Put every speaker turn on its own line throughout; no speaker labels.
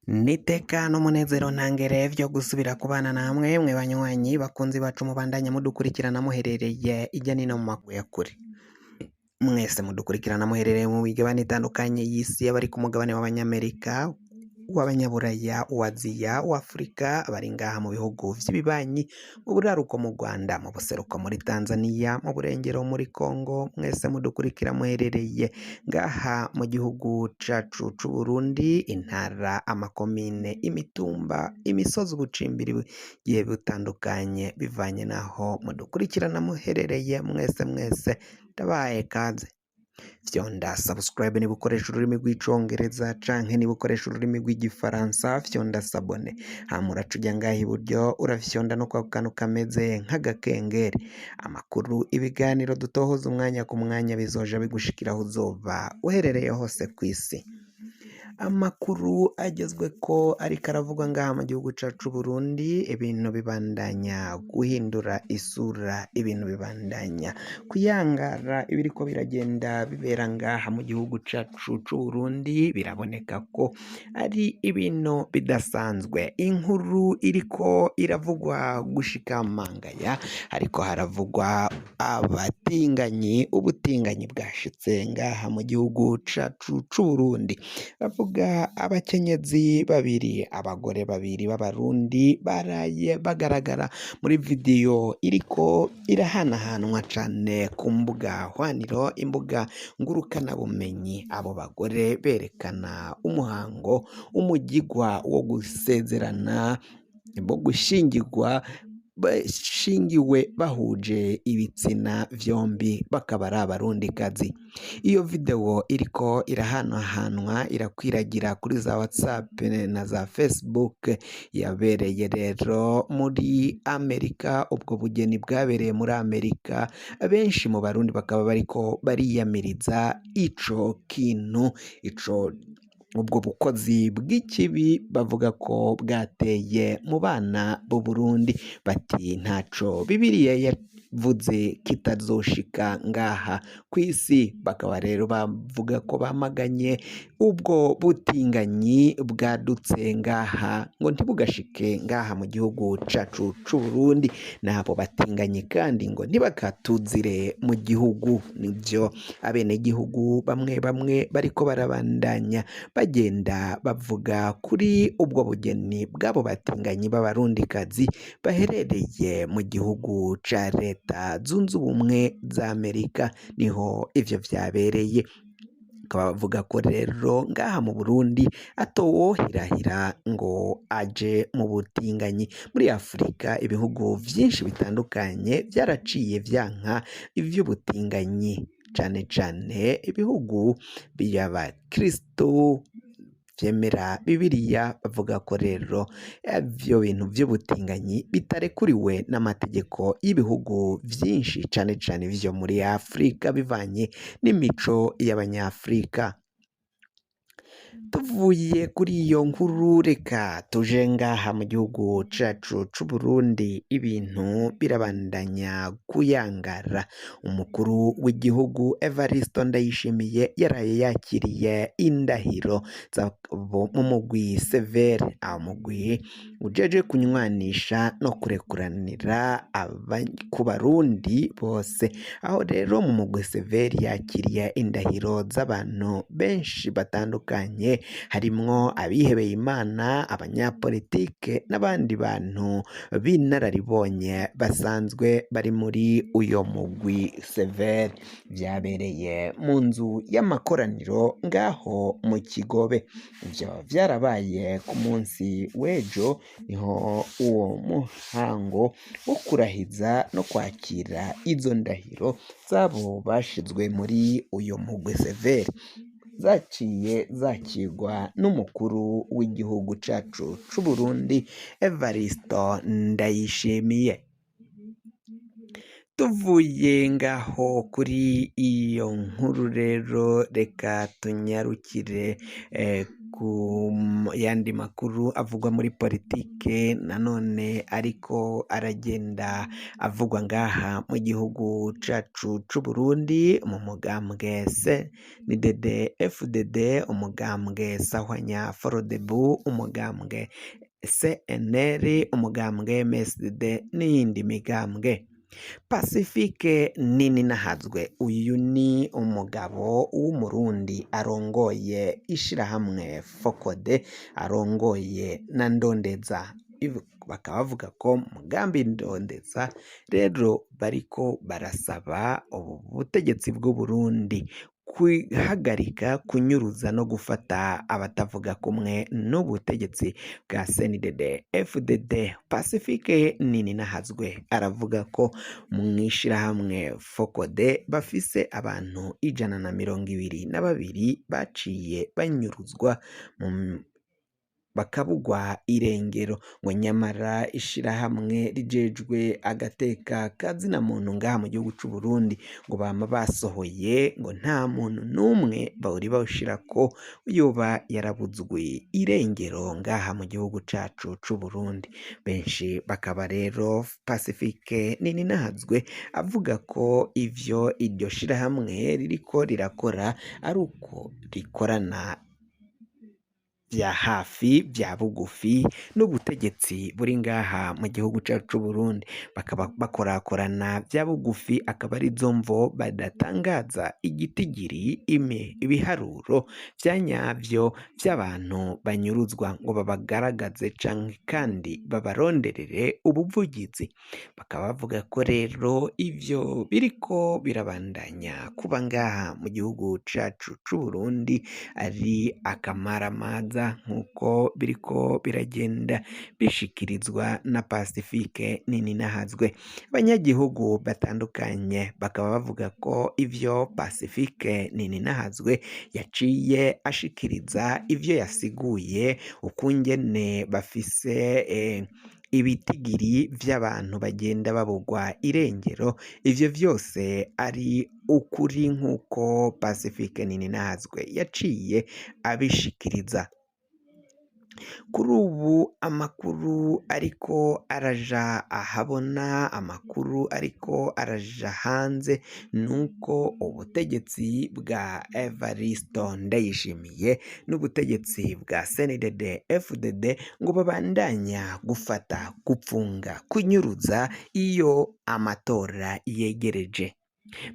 N'iteka n'umunezero ntangere vyo gusubira kubana namwe mwe banywanyi bakunzi bacu mubandanya mudukurikirana muherereye irya nino mu makungu ya kure. Mwese mudukurikirana muherereye mu migabane itandukanye y'isi, abari ku mugabane w'abanyamerika, w'abanyaburaya, uw'Aziya, uw'Afurika, abari ngaha mu bihugu vy'ibibanyi, mu buraruko mu Rwanda, mu buseruko muri Tanzania, mu burengero muri Congo, mwese mudukurikira muherereye ngaha mu gihugu cacu c'Uburundi, intara, amakomine, imitumba, imisozi, ubucimbiri bugiye butandukanye bivanye n'aho mudukurikirana muherereye, mwese mwese ndabahaye kaze. Fyonda subscribe niba ukoresha ururimi rw'icongereza canke niba ukoresha ururimi rw'igifaransa fyonda s'abonner, hama uraca uja ngaha iburyo urafyonda no kwako kantu kameze nk'agakengeri. Amakuru, ibiganiro dutohoza umwanya ku mwanya bizoja bigushikira aho uzoba uherereye hose kw'isi. Amakuru agezweko ariko aravugwa ngaha mu gihugu cacu c'Uburundi, ibintu bibandanya guhindura isura, ibintu bibandanya kuyangara, ibiriko biragenda bibera ngaha mu gihugu cacu c'Uburundi biraboneka ko ari ibintu bidasanzwe. Inkuru iriko iravugwa gushika mangaya, hariko haravugwa abatinganyi, ubutinganyi bwashitse ngaha mu gihugu cacu c'Uburundi. Bavuga abakenyezi babiri, abagore babiri b'abarundi baraye bagaragara muri video iriko irahanahanwa cane ku mbuga hwaniro, imbuga ngurukanabumenyi. Abo bagore berekana umuhango, umugigwa wo gusezerana, wo gushingirwa, bashingiwe bahuje ibitsina vyombi, bakaba ari abarundikazi. Iyo video iriko irahanahanwa irakwiragira kuri za WhatsApp na za Facebook, yabereye rero muri Amerika, ubwo bugeni bwabereye muri Amerika, benshi mu barundi bakaba bariko bariyamiriza ico kintu, ico ubwo bukozi bw'ikibi bavuga ko bwateye mu bana b'Uburundi, bati ntaco Bibiliya yavuze kitazoshika ngaha kw'isi. Bakaba rero bavuga ko bamaganye ubwo butinganyi bwadutse ngaha ngo ntibugashike ngaha mu gihugu cacu c'Uburundi, n'abo batinganyi kandi ngo ntibakatuzire mu gihugu. Nivyo abenegihugu bamwe bamwe bariko barabandanya bagenda bavuga kuri ubwo bugeni bw'abo batinganyi b'abarundikazi baherereye mu gihugu ca Leta zunze ubumwe za Amerika, niho ivyo vyabereye. Bakaba bavuga ko rero ngaha mu Burundi atowohirahira ngo aje mu butinganyi. Muri Afurika ibihugu vyinshi bitandukanye vyaraciye vyanka ivy'ubutinganyi, cane cane ibihugu by'abakristo vyemera Bibiliya, bavuga ko rero ivyo bintu vy'ubutinganyi bitarekuriwe n'amategeko y'ibihugu vyinshi cane cane vyo muri Afurika bivanye n'imico y'abanyafurika. Tuvuye kuri iyo nkuru reka tuje ngaha mu gihugu cacu c'Uburundi, ibintu birabandanya kuyangara. Umukuru w'igihugu Evaristo Ndayishimiye yaraye yakiriye indahiro z'abo mu mugwi Severe, aho mugwi ujeje kunywanisha no kurekuranira ku barundi bose. Aho rero mu mugwi Severe yakiriye indahiro z'abantu benshi batandukanye, harimwo abihebeye Imana, abanyapolitike n'abandi bantu b'inararibonye basanzwe bari muri uyo mugwi Severe. Vyabereye mu nzu y'amakoraniro ngaho mu Kigobe. Ivyo vyarabaye ku munsi w'ejo, niho uwo muhango wo kurahiza no kwakira izo ndahiro z'abo bashizwe muri uyo mugwi Severe zaciye zakirwa n'umukuru w'igihugu cacu c'Uburundi Evaristo Ndayishimiye. Tuvuye ngaho kuri iyo nkuru rero reka tunyarukire ku Yandi makuru avugwa muri politike nanone ariko aragenda avugwa ngaha mu gihugu cacu c'Uburundi, mu mugambwe CNDD FDD, umugambwe Sahwanya Frodebu, umugambwe CNL, umugambwe MSD n'iyindi migambwe. Pacifique Nininahazwe, uyu ni umugabo w'umurundi arongoye ishirahamwe Fokode, arongoye na Ndondeza, bakaba bavuga ko mugambi Ndondeza rero bariko barasaba ubu butegetsi bw'Uburundi guhagarika kunyuruza no gufata abatavuga kumwe n'ubutegetsi bwa CNDD FDD. Pacifique Nininahazwe aravuga ko mu ishirahamwe Fokode bafise abantu 122 baciye banyuruzwa mu bakabugwa irengero, ngo nyamara ishirahamwe rijejwe agateka ka zina muntu ngaha mu gihugu c'u Burundi ngo bama basohoye ngo nta muntu n'umwe bari bawushirako yoba yarabuzwe irengero ngaha mu gihugu cacu c'u Burundi. Benshi bakaba rero Pacifique Nininahazwe avuga ko ivyo iryo shirahamwe ririko rirakora ari uko rikorana vya hafi vya bugufi n'ubutegetsi buri ngaha mu gihugu cacu c'Uburundi, bakaba bakorakorana vya bugufi, akaba arizo mvo badatangaza igitigiri ime ibiharuro vya nyavyo vy'abantu banyuruzwa ngo babagaragaze canke kandi babaronderere ubuvugizi. Bakaba bavuga ko rero ivyo biriko birabandanya kuba ngaha mu gihugu cacu c'Uburundi ari akamaramaza nk'uko biriko biragenda bishikirizwa na Pacifique Nininahazwe. Abanyagihugu batandukanye bakaba bavuga ko ivyo Pacifique Nininahazwe yaciye ashikiriza, ivyo yasiguye ukungene bafise ibitigiri vy'abantu bagenda babugwa irengero, ivyo vyose ari ukuri nk'uko Pacifique Nininahazwe yaciye abishikiriza. Kuri ubu amakuru ariko araja ahabona, amakuru ariko araja hanze nuko ubutegetsi bwa Evaristo Ndayishimiye n'ubutegetsi bwa CNDD FDD ngo babandanya gufata, gupfunga, kunyuruza iyo amatora yegereje.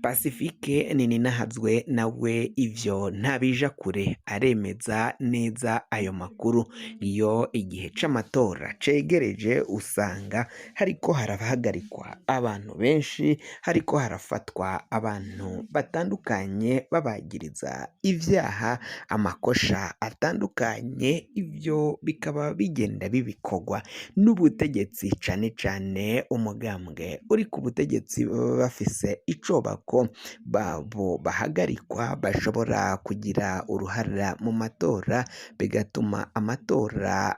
Pacifique Nininahazwe nawe ivyo ntabija kure, aremeza neza ayo makuru. Iyo igihe c'amatora cegereje usanga hariko harahagarikwa abantu benshi, hariko harafatwa abantu batandukanye babagiriza ivyaha, amakosha atandukanye, ivyo bikaba bigenda bibikorwa n'ubutegetsi, cane cane umugambwe uri ku butegetsi baba bafise ico bako babo bahagarikwa bashobora kugira uruhara mu matora, bigatuma amatora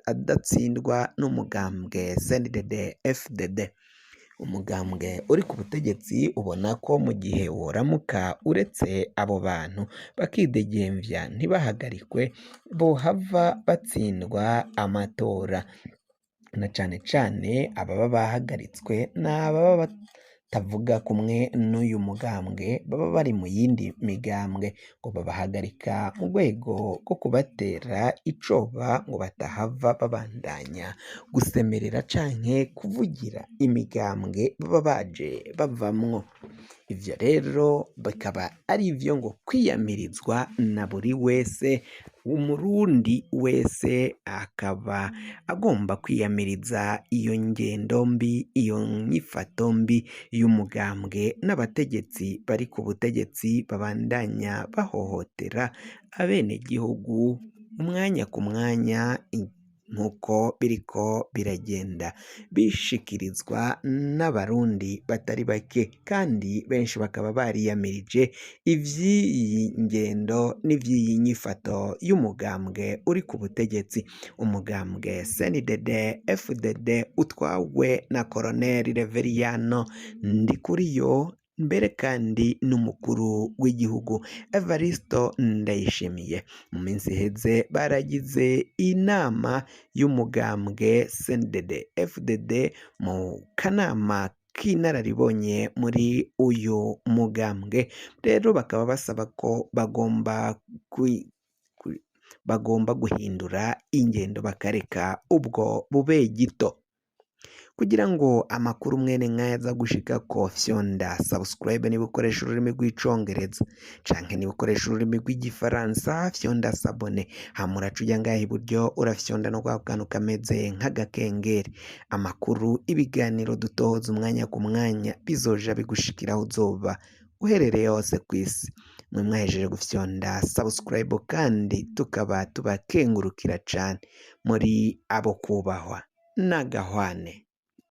adatsindwa n'umugambwe CNDD FDD. Umugambwe uri ku butegetsi ubona ko mu gihe woramuka uretse abo bantu bakidegemvya ntibahagarikwe, bohava batsindwa amatora, na cane cane ababa bahagaritswe n'ababa batavuga kumwe n'uyu mugambwe, baba bari mu yindi migambwe, ngo babahagarika mu rwego rwo kubatera icoba ngo batahava babandanya gusemerera canke kuvugira imigambwe baba baje bavamwo. Ivyo rero bikaba ari ivyo ngo kwiyamirizwa na buri wese, umurundi wese akaba agomba kwiyamiriza iyo ngendo mbi, iyo nyifato mbi y'umugambwe n'abategetsi bari ku butegetsi babandanya bahohotera abenegihugu umwanya ku mwanya, nk'uko biriko biragenda bishikirizwa n'abarundi batari bake, kandi benshi bakaba bariyamirije ivy'iyi ngendo n'ivy'iyi nyifato y'umugambwe uri ku butegetsi, umugambwe CNDD FDD utwawe na Colonel Reveriyano Ndikuriyo. mbere kandi n'umukuru w'igihugu Evaristo Ndayishimiye. Mu minsi iheze baragize inama y'umugambwe CNDD FDD mu kanama k'inararibonye muri uyu mugambwe, rero bakaba basaba ko bagomba guhindura ingendo bakareka ubwo bube gito. Kugira ngo amakuru mwene nk'aya aza gushikako, fyonda subscribe niba ukoresha ururimi rw'icongereza, canke niba ukoresha ururimi rw'igifaransa fyonda s'abonner, hama uraca uja ngaha iburyo urafyonda no kwa kantu kameze nk'agakengeri. Amakuru, ibiganiro dutohoza umwanya ku mwanya bizoja bigushikira aho uzoba uherereye hose kw'isi. Mwe mwahejeje gufyonda subscribe kandi tukaba tubakengurukira cane, muri abo kubahwa n'agahwane.